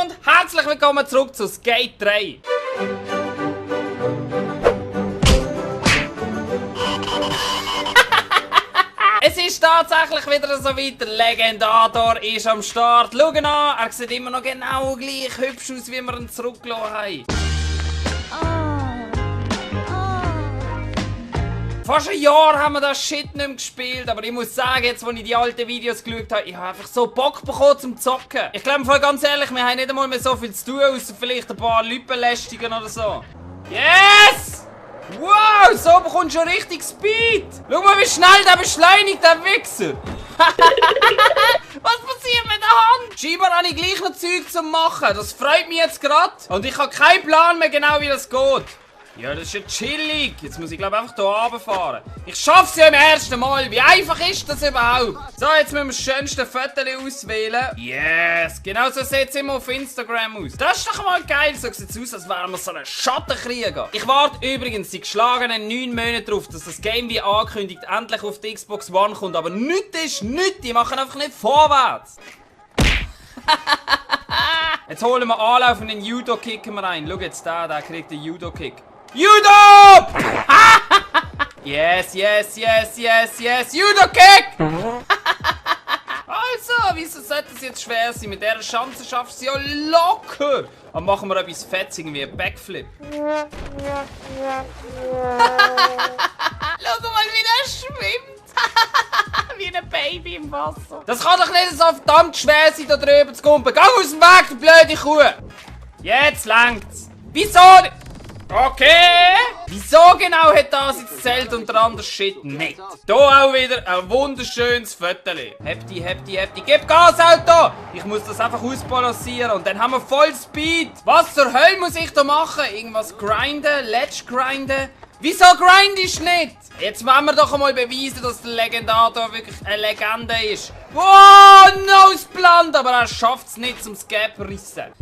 und herzlich willkommen zurück zu Skate 3. Es ist tatsächlich wieder so weit, der Legendator ist am Start. Schau ihn an, er sieht immer noch genau gleich hübsch aus, wie wir ihn zurückgelassen haben. Fast ein Jahr haben wir das Shit nicht mehr gespielt, aber ich muss sagen, jetzt wo ich die alten Videos geschaut habe, ich habe einfach so Bock bekommen zum Zocken. Ich glaube, ganz ehrlich, wir haben nicht einmal mehr so viel zu tun, außer vielleicht ein paar Leute belästigen oder so. Yes! Wow, so bekommst du schon richtig Speed! Schau mal, wie schnell der beschleunigt, der Wichser! Was passiert mit der Hand? Scheinbar habe ich gleich noch Zeug zu machen, das freut mich jetzt gerade. Und ich habe keinen Plan mehr genau, wie das geht. Ja, das ist ja chillig. Jetzt muss ich glaube einfach hier runterfahren. Ich schaff's ja im ersten Mal. Wie einfach ist das überhaupt? So, jetzt müssen wir das schönste Foto auswählen. Yes, genau so sieht es immer auf Instagram aus. Das ist doch mal geil. So sieht es aus, als wären wir so ein Schattenkrieger. Ich warte übrigens die geschlagenen 9 Monate darauf, dass das Game wie angekündigt endlich auf die Xbox One kommt. Aber nichts ist nichts. Die machen einfach nicht vorwärts. Jetzt holen wir Anlauf und den Judo-Kick rein. Schau jetzt da, der kriegt den Judo-Kick. Judo! Yes, yes, yes, yes, yes. Judo-Kick! Also, wieso sollte es jetzt schwer sein? Mit dieser Chance schaffst du es ja locker. Aber machen wir etwas Fetziges wie ein Backflip. Schau mal, wie der schwimmt. Wie ein Baby im Wasser. Das kann doch nicht so verdammt schwer sein, da drüber zu kumpen. Geh aus dem Weg, du blöde Kuh! Jetzt längt's. Wieso? Okay! Wieso genau hat das jetzt zählt unter anderem Shit nicht? Hier auch wieder ein wunderschönes Fotochen. Hefti, hefti, hefti. Gib Gas, Auto! Ich muss das einfach ausbalancieren und dann haben wir voll Speed. Was zur Hölle muss ich da machen? Irgendwas grinden? Ledge grinden? Wieso grindest du nicht? Jetzt wollen wir doch einmal beweisen, dass der Legendator wirklich eine Legende ist. Wow, Noseblunt! Aber er schafft es nicht zum Gap rissen.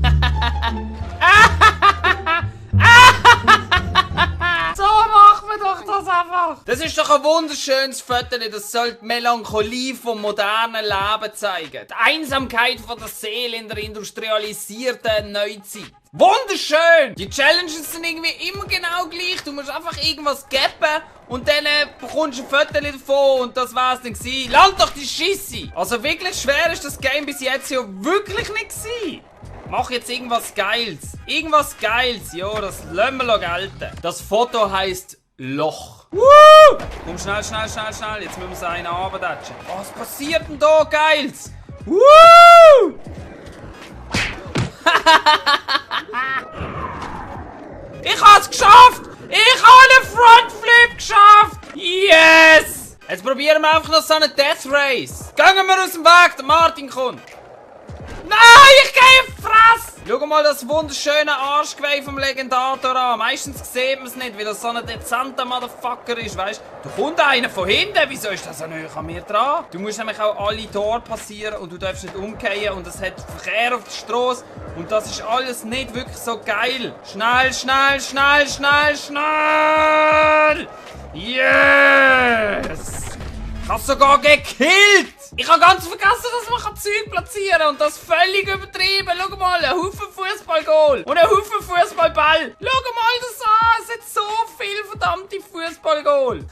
So machen wir doch das einfach. Das ist doch ein wunderschönes Foto. Das soll die Melancholie vom modernen Leben zeigen. Die Einsamkeit von der Seele in der industrialisierten Neuzeit. Wunderschön! Die Challenges sind irgendwie immer genau gleich. Du musst einfach irgendwas gappen und dann bekommst du ein Foto davon und das war's dann gewesen. Land doch die Schisse! Also wirklich schwer ist das Game bis jetzt ja wirklich nicht gewesen. Mach jetzt irgendwas Geiles. Irgendwas Geiles. Ja, das lassen wir gelten. Das Foto heisst Loch. Woo! Komm, schnell, schnell, schnell, schnell. Jetzt müssen wir so einen runterdatschen. Was passiert denn da Geiles? Woo! Ich hab's geschafft! Ich habe einen Frontflip geschafft! Yes! Jetzt probieren wir einfach noch so eine Death Race. Gehen wir aus dem Weg, der Martin kommt. Nein, ich gehe in die Fresse! Schau mal das wunderschöne Arschgeweih vom Legendator an. Meistens sieht man es nicht, weil das so ein dezenter Motherfucker ist, weißt du? Da kommt einer von hinten, wieso ist das so nah an mir dran? Du musst nämlich auch alle Tore passieren und du darfst nicht umkehren und es hat Verkehr auf der Straße und das ist alles nicht wirklich so geil. Schnell, schnell, schnell, schnell, schnell! Yes! Ich hab sogar gekillt! Ich habe ganz vergessen, dass man Zeug platzieren kann und das völlig übertrieben. Schau mal, ein Haufen Fußballgoal und ein Haufen Fußballball. Schau mal das an, es hat so viel verdammte Fußballgoal.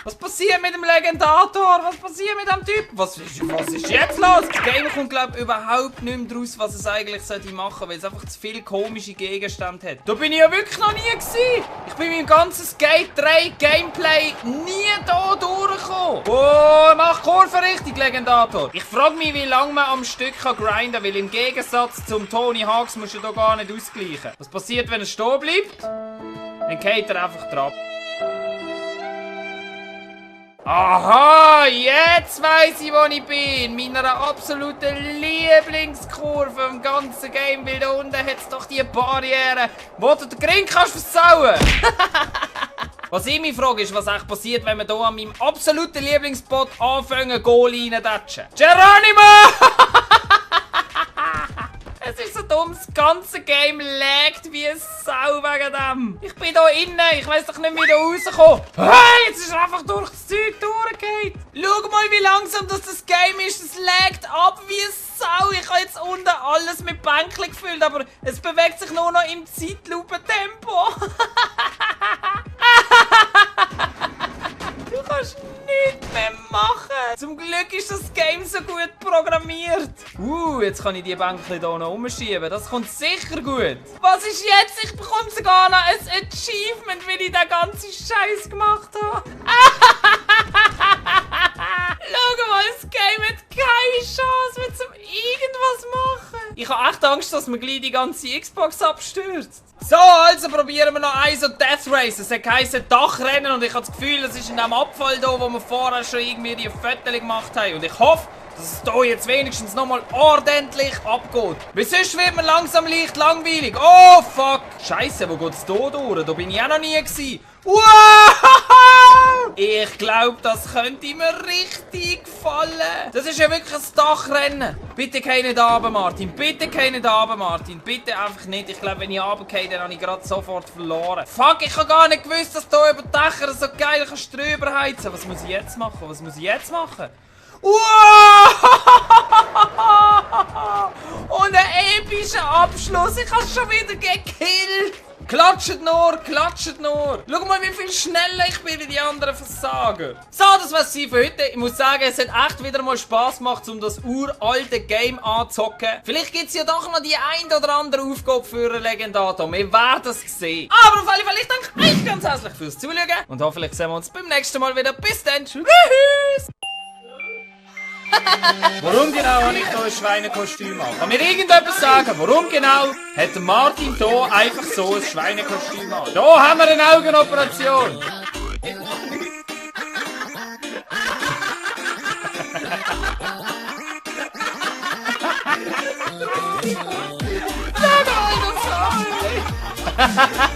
Was passiert mit dem Legendator? Was passiert mit dem Typ? Was ist jetzt los? Das Game kommt, glaube ich, überhaupt nicht mehr raus, was es eigentlich machen sollte, weil es einfach zu viele komische Gegenstände hat. Da bin ich ja wirklich noch nie gewesen. Ich bin mit dem ganzen Skate 3 Gameplay nie da durchgekommen. Oh, mach Kurve richtig, Legendator. Ich frage mich, wie lange man am Stück grinden kann, weil im Gegensatz zum Tony Hawks musst du da gar nicht ausgleichen. Was passiert, wenn er stehen bleibt? Dann geht er einfach drauf. Aha, jetzt weiss ich, wo ich bin. Meiner absoluten Lieblingskurve im ganzen Game, weil da unten hat es doch die Barriere, wo du den Grind kannst versauen. Was ich mich frage, ist, was eigentlich passiert, wenn wir hier an meinem absoluten Lieblingsspot anfangen, Goal reinzudatschen. Geronimo! Es ist so dumm, das ganze Game laggt wie eine Sau wegen dem. Ich bin hier innen, ich weiss doch nicht, wie da rauskomme. Hey, jetzt ist er einfach durch das Zeug durchgeht. Schau mal, wie langsam das Game ist. Es laggt ab wie eine Sau. Ich habe jetzt unten alles mit Bänkchen gefüllt, aber es bewegt sich nur noch im Zeitlupentempo. Du kannst nichts mehr machen. Zum Glück ist das Game so gut programmiert. Jetzt kann ich die Bänkchen hier noch umschieben. Das kommt sicher gut. Was ist jetzt? Ich bekomme sogar noch ein Achievement, weil ich den ganzen Scheiß gemacht habe. Schau mal, das Game hat keine Chance mehr zum irgendwas machen. Ich habe echt Angst, dass mir gleich die ganze Xbox abstürzt. So, also probieren wir noch eins so Death Race. Es hat geheißen Dachrennen und ich habe das Gefühl, das ist in dem Abfall hier, wo wir vorher schon irgendwie die Fotos gemacht haben. Und ich hoffe, dass es hier jetzt wenigstens nochmal ordentlich abgeht. Weil sonst wird mir langsam leicht langweilig. Oh, fuck. Scheiße, wo geht's hier durch? Da bin ich auch noch nie gewesen. Wow! Ich glaube, das könnte mir richtig gefallen. Das ist ja wirklich ein Dachrennen. Bitte keine nicht runter, Martin. Bitte keine nicht runter, Martin. Bitte einfach nicht. Ich glaube, wenn ich runtergehe, dann habe ich gerade sofort verloren. Fuck, ich habe gar nicht gewusst, dass du über die Dächer so geil kannst drüber heizen. Was muss ich jetzt machen? Was muss ich jetzt machen? Wow! Und ein epischer Abschluss. Ich habe schon wieder gekillt. Klatscht nur, klatscht nur. Schau mal, wie viel schneller ich bin wie die anderen Versager. So, das war's für heute. Ich muss sagen, es hat echt wieder mal Spass gemacht, um das uralte Game anzocken. Vielleicht gibt es ja doch noch die ein oder andere Aufgabe für einen Legendator. Wir werden es sehen. Aber auf alle Fälle, ich danke euch ganz herzlich fürs Zuschauen. Und hoffentlich sehen wir uns beim nächsten Mal wieder. Bis dann. Tschüss. Warum genau habe ich hier ein Schweinekostüm an? Kann mir irgendjemand sagen, warum genau hat Martin hier einfach so ein Schweinekostüm an? Hier haben wir eine Augenoperation. Schau mal, das